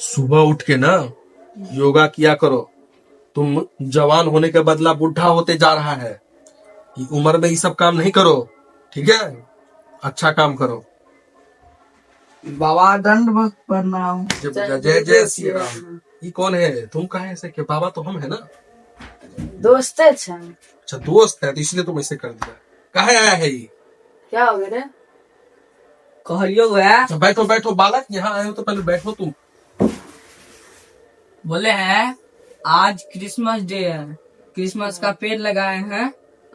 सुबह उठ के ना योगा किया करो। तुम जवान होने के बदला बुढ़ा होते जा रहा है। ये उम्र में ये सब काम नहीं करो, ठीक है? अच्छा काम करो। बाबा दंड प्रणाम। जय जय जय श्री राम। ये कौन है? तुम कहा ऐसे कि बाबा तो हम है ना। दोस्ते छे। अच्छा, दोस्त है तो इसलिए तुम ऐसे कर दिया। कहा आया है ये? क्या हो गया रे? कहलियो गया। अच्छा, बैठो बैठो बालक, यहाँ आए हो तो पहले बैठो तुम। बोले हैं आज क्रिसमस डे है, क्रिसमस का पेड़ लगाए हैं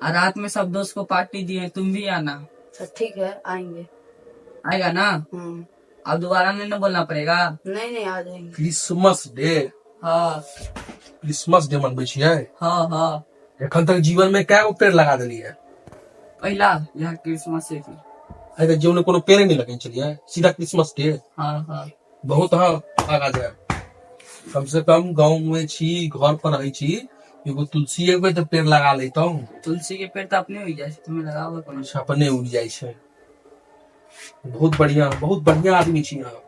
और रात में सब दोस्त को पार्टी दिए, तुम भी आना। अच्छा ठीक है, आएंगे। आएगा ना? हम्म। अब दोबारा नहीं ना बोलना पड़ेगा? नहीं नहीं, आ जाएंगे। Christmas day? हाँ। क्रिसमस डे मनबै छियै? हाँ हाँ। एखन तक जीवन में कै गो पेड़ लगा देलियै? पहला यह क्रिसमस है की। आइ तक जीवन में कोनो पेड़े नहीं लगेने छलियै, सीधा क्रिसमस डे? हाँ हाँ। बहुत अहाँ आगा जायब। कम से कम गाँव में छी, घर पर रहै छी, एगो तुलसी एगो तऽ पेड़ लगा लैतहुँ। तुलसी के पेड़ तो अपने उग जाए, तुम्हें लगाओ कोनो? अच्छा, अपने उग जाइ छै। बहुत बढ़िया, बहुत बढ़िया आदमी छी अहाँ।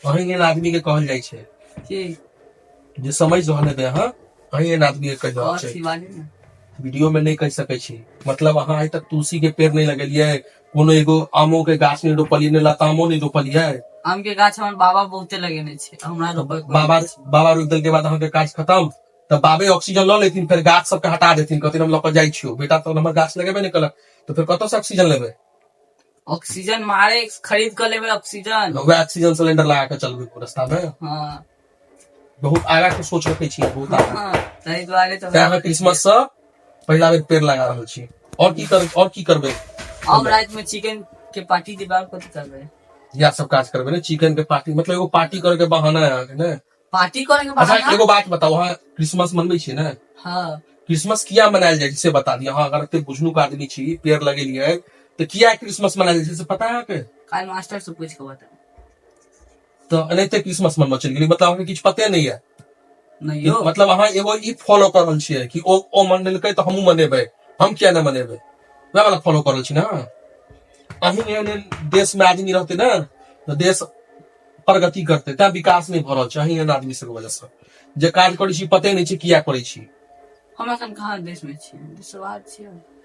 अहीं एहन आदमी के कहल जाइ छै की? जे समझ रहल हेबै अहाँ, अहीं एहन आदमी के कहि रहल और छै। शिवानी ने। वीडियो में नहीं कहि सकै छी। मतलब अहाँ आइ तक तुलसी के पेड़ नहीं लगेलियै, कोनो एगो आमो के गाछ नहीं रोपलियै, नहि लतामो नहीं रोपलियै? आम के गाछ हमर बाबा बहुते लगेने छै, हमरा रोपे कोई। बाबा, बाबा रोपि देलके बाद अहाँके काज खतम? तऽ बाबे ऑक्सीजन लऽ लेथिन, फेर गाछ सबके हटा देथिन, कहथिन हम लऽ कऽ जाइ छियौ बेटा, तऽ हमर गाछ लगेबे नहि केलक, तऽ फेर कतऽसँ ऑक्सीजन लेबै? ऑक्सीजन मारे खरीद कर लेबै ऑक्सीजन। वएह ऑक्सीजन सिलेंडर लगा कऽ चलबै रस्ता में? हाँ। बहुत आगा के सोच रखै छी, बहुत आगा। हाँ, ताहि दुआरे तऽ। तें अहाँ क्रिसमस सँ पहिला बेर पेड़ लगा रहल छी। और की कर, और की करबै? अब रात में चिकन के पार्टी देबा, और कथी करबै? इएह सब काज करबै ने? चिकन के पार्टी, मतलब एगो पार्टी करे के बहाना है अहाँके ने? पार्टी करे के अच्छा। बहाना। एगो बात बताउ, अहाँ क्रिसमस मनबै छियै ने? हाँ। क्रिसमस किया मनायल जाइ छै से बता दिअ। अहाँ अगर एते बुझनुक आदमी छी, पेड़ लगेलियै, तऽ किया क्रिसमस मनायल जाइ छै से पता है अहाँके? काल मास्टर से पूछ के बता। तऽ एनाहिते क्रिसमस मनबऽ चलि गेलियै, मतलब अहाँके किछु पते नहि यऽ? नहीं यो। मतलब अहाँ एगो ई फॉलो कर रहल छियै कि ओ मनेलकै तऽ हमहूँ मनेबै, हम किया नहि मनेबै, वएह वाला फॉलो कर रहल छी ने? अहीं एहन एहन देश में आदमी रहतै ने तऽ देश प्रगति करतै। तैं विकास नहि भऽ रहल छै, अहीं एहन आदमी सबके वजह से। जे काज करै छी पते नहि छै किया करै छी। हम एखन कहाँ देश में छियै? देश बाहर छियै।